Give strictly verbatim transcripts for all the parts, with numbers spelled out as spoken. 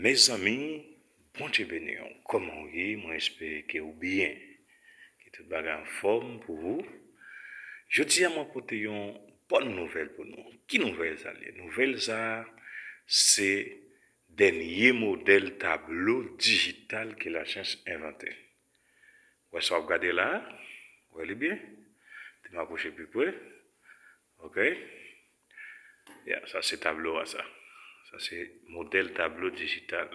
Mezanmi, Bondye beni w. Kòman w ye? Mwen espere ke w byen, ke tout bagay anfòm pou ou. Jodi a, mwen pote yon bòn nouvèl pou nou. Ki nouvèl sa l ye? Nouvèl sa a, se dènye modèl tablo dijital ke lasyans envante. Wè sa w ap gade la a? Wè li byen? Te m apwoche pi pre. Ok. Ya, sa se tablo a sa. Sa se modèl tablo dijital.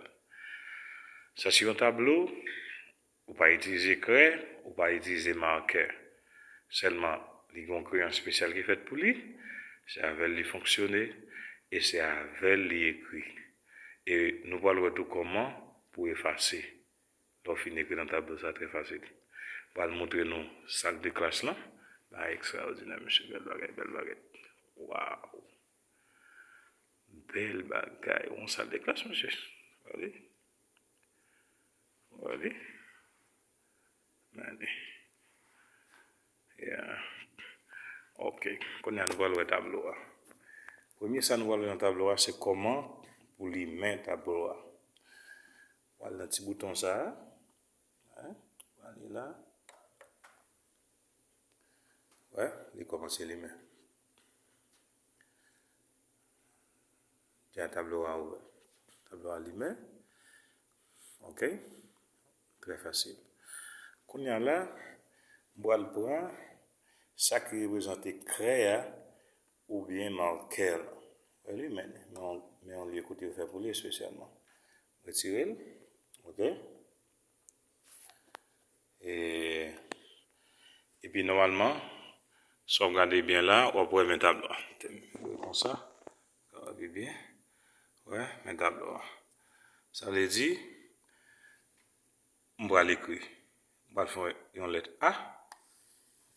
Sa se yon tablo, ou pa itilize krè, ou pa itilize makè. Sèlman, li gen yon kreyon espesyal ki fèt pou li. Se avè l li fonksyone e se avè l li ekri. E nou pral wè tou kòman pou efase. Lè w fin ekri nan tablo sa, trè fasil. Pral montre nou sal de klas lan. Bagay ekstraòdinè, mesye. Bèl bagay, bèl bagay. Waw! Bèl bagay. Yon sal de klas, mesye. Gade. Gade. Gade. Ya. Ok. Kounye a, nou pral wè tablo a. Premye sa nou pral wè nan tablo a, se kòman pou limen tablo a. Pral nan ti bouton sa a. Hein? Pral li la. Wè, li kòmanse limen. Deja tablo a ouvè. Tablo a limen. Ok. Trè fasil. Kounye a la, m pral pran sa ki reprezante krè a oubyen makè la. Wè li, men, men yon, men yon lye kote yo fè pou li espesyalman. Retire l. Ok. E, epi nòmalman, si w ap gade byen la, w ap wè men tablo a. Konsa, sa va pi byen. Wè, men tablo a. Sa vle di, m pral ekri. M pral fè yon lèt A.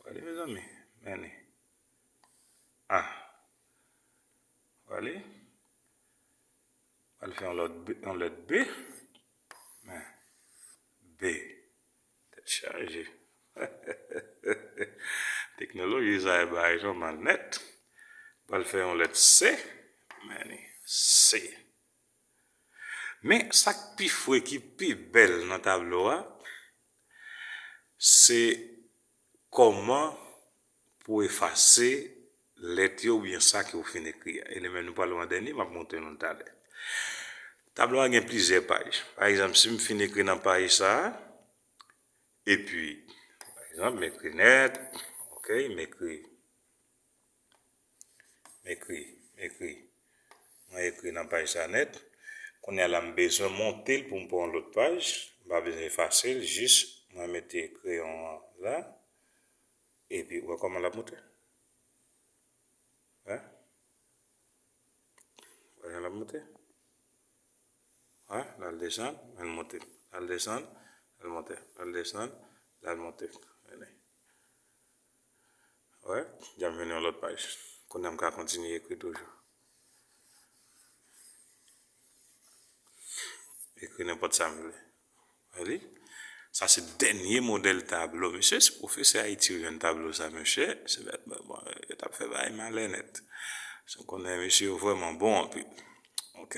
Gade, mezanmi, men li. A. Gade. Pral fè yon lòt B, yon lèt B. Men, B. Tèt chaje. Teknoloji sa yo bay jan mal nèt. Pral fè yon lèt C. Men li, C. Men sa k pi fre, ki pi bèl nan tablo a, se kòman pou efase lèt yo oubyen sa ke w fin ekri a. Eleman nou pale an dènye, m ap montre nou talè. Tablo a gen plizyè paj. Pa egzanp, si m fin ekri nan paj sa a, epi, pa egzanp, m ekri nèt, ok, m ekri M ekri, m ekri. Mwen ekri nan paj sa nèt. Kounye a la, m bezwen monte l pou m pran yon lòt paj. M pa bezwen efase l, jis mwen mete kreyon an la. Epi, ou wè kòman l ap monte? Wè? Wè jan l ap monte? Wè, l al desann, l al monte. L al desann, l al monte. L al desann, l al monte. Gade. Wè, deja m vin yon lòt paj. Kounye a m ka kontinye ekri toujou. Ekri nenpòt sa m vle. Wè li? Sa se dènye modèl tablo, mesye. Si pwofesè Ayiti yo jwenn tablo sa, mesye, se bèt, bon, yo t ap fè bagay malè nèt. Se konnen mesye yo vrèman bon anpil. Ok.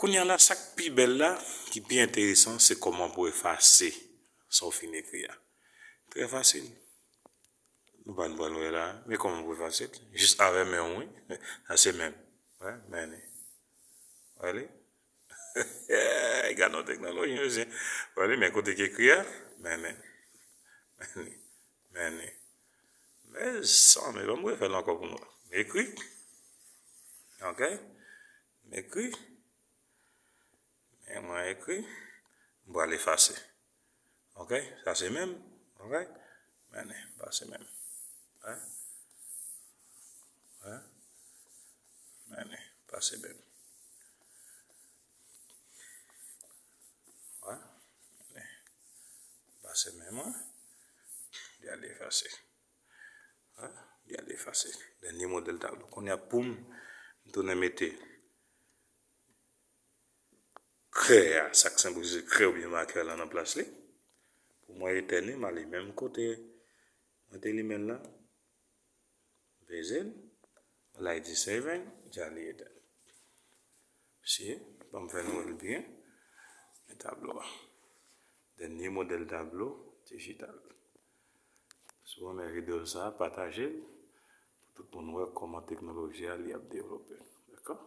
Kounye a la, sa k pi bèl la, ki pi enteresan, se kòman pou efase sa w fin ekri a. Trè fasil. Nou pa n pral wè la, men kòman pou efase l? Jis avè men w, wi. Sa se men m. Wè, men li. Wè li? Gade yon teknoloji, mesye. Wè li, men kote k ekri a? Men li. Men li. Men li. Mezanmi, ban m refè l ankò pou nou. M ekri. Ok? M ekri. Men mwen ekri, m pral efase. Ok? Sa se men m. Ok? Men li, pa se men m. Wè? Wè? Men li, pa se men m. Wè? Men li, pa se men m, wè. Li al efase. Wè? Li al efase. Dènye modèl tablo. Kounye a pou m, m tounen mete krè a, sa k senbolize krè oubyen makè la nan plas li. Pou mwen etèn li, m ale menm kote mwen te limen l la. Peze l. L a di saving, deja li etèn. Mesye, ban m fè nou wè l byen. Men tablo a. Dènye modèl tablo dijital. Si w renmen videyo sa, pataje l pou tout moun wè kòman teknoloji a li ap devlope. Dakò?